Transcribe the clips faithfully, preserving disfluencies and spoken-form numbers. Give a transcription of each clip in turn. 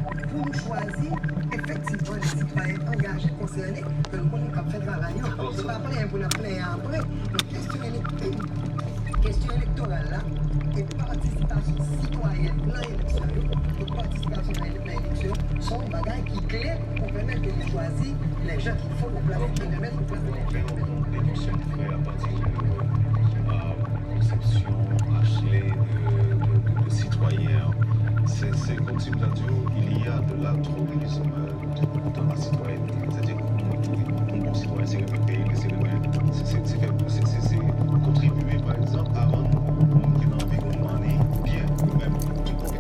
Pou nou chwazi efektivman de sitwayen angaje, konsène, ke nou konnen k ap fè travay yo. Se pa plenyen pou n ap plenyen apre, men kesyon elek-, kesyon elektoral la e patisipasyon sitwayèn nan eleksyon yo, e patisipasyon nan nan eleksyon, se yon bagay ki kle pou pèmèt ke nou chwazi les gens qu'il faut pour placer, qui permettent de placer les gens. Eleksyon ki fè apati de, euh, konsepsyon Ashley de, de, de, de sitwayen an. Se, se kòmsi m ta di w, il y a de l'altruisme dans la citoyenneté. Sètadi, yon bon sitwayen, se renmen peyi li, se renmen, se, se, se fè, se, se, se kontribye, pa egzanp, avan moun ki nan anviwònman li byen, ou menm, tout bagay.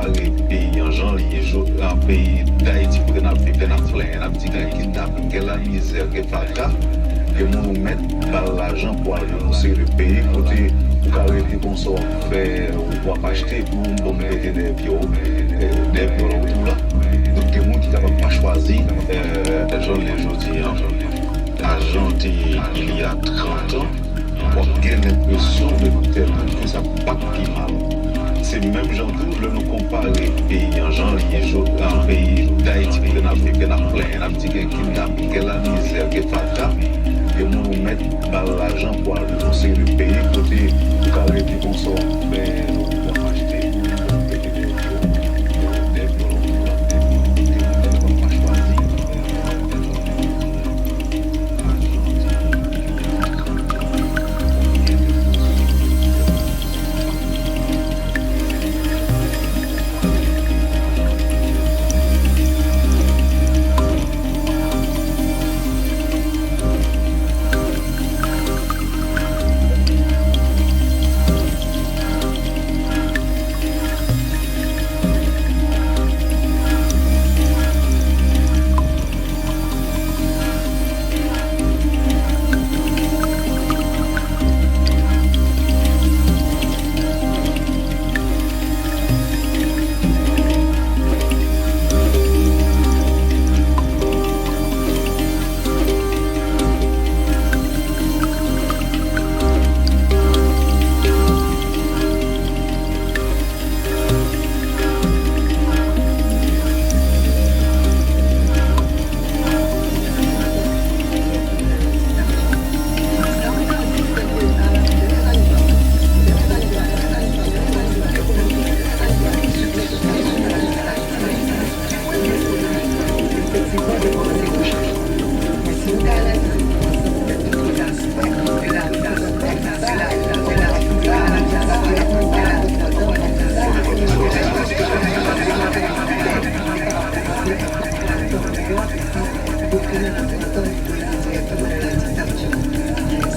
Peyi an jan l ye, jodi a, peyi Dayiti kote n ap viv, n ap plenyen, n ap di gen kidnaping, gen lamizè, gen fatra, gen moun ou mèt ba l lajan pou al renonse de peyi kote ou ka rete konsa w ap fè, w ap achte pou w mete dèyè pye w, dèyè pye w la ou tou la. Donk, gen moun ki kapab pa chwazi, jan l ye jodi a, a jan l te ye il y a trant an. W ap gen lenpresyon de tèlman ke sa pa t pi mal. Se menm jan tou, lè nou konpare peyi an jan l ye jodi a, peyi Dayiti kote n ap viv, n ap plenyen, n ap di gen kidnaping, gen lamizè, gen fatra, gen moun ou mèt ba l lajan pou al renonse de peyi kote ou ka rete konsa w ap fè, w ap achte, w ap mete dèyè pye w, dèyè pye w la ou tou la, gen moun ou mèt pa chwazi.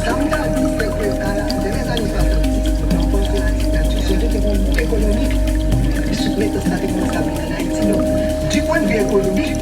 Sa m ta di, se ke a la, dè lèzane swasanndis, nan pòs de la diktati, se de te gen yon boum ekonomik ki sou metòd sa te kòmanse ap vin ann Ayiti. Donk, di pwennvi ekonomik,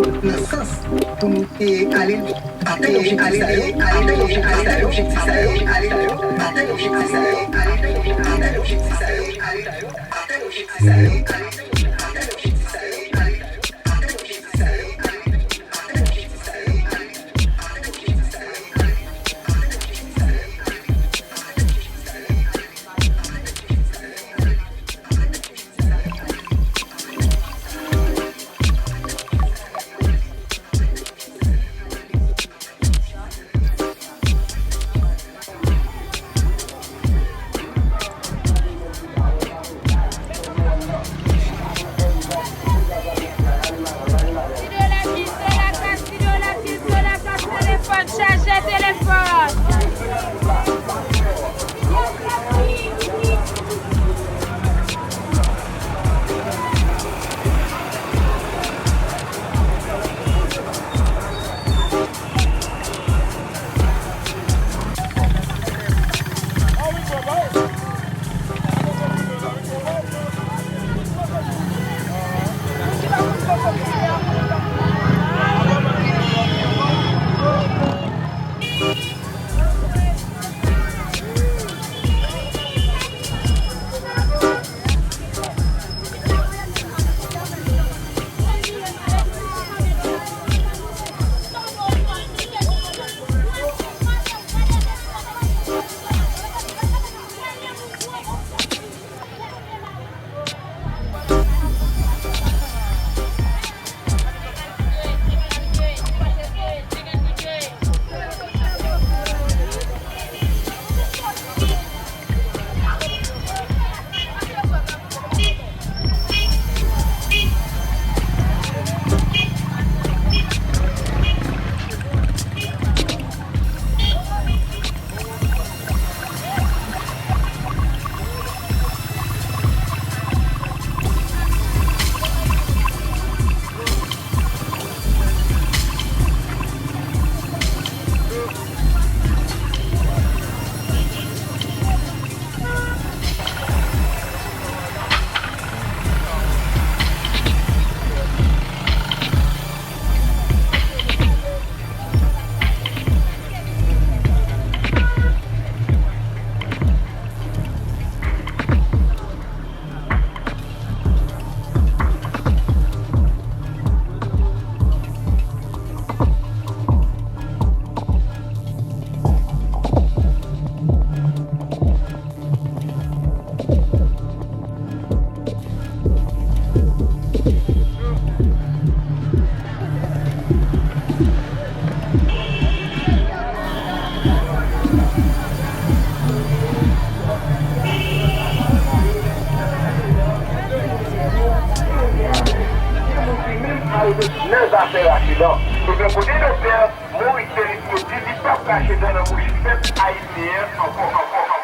nan sans pou nou te ale atenn objektif sa yo, atenn objektif sa yo, atenn objektif sa yo, atenn objektif sa yo, atenn objektif sa yo, atenn objektif sa yo, atenn objektif sa yo. Videyo la ki sou lakay, videyo la ki sou lakay, telefòn, chaje telefòn. Nan zafè rache dan. Ebyen, kote doktè Maurice Félix te di li p ap rache dan nan bouch pèp ayisyen an ankò, ankò, ankò.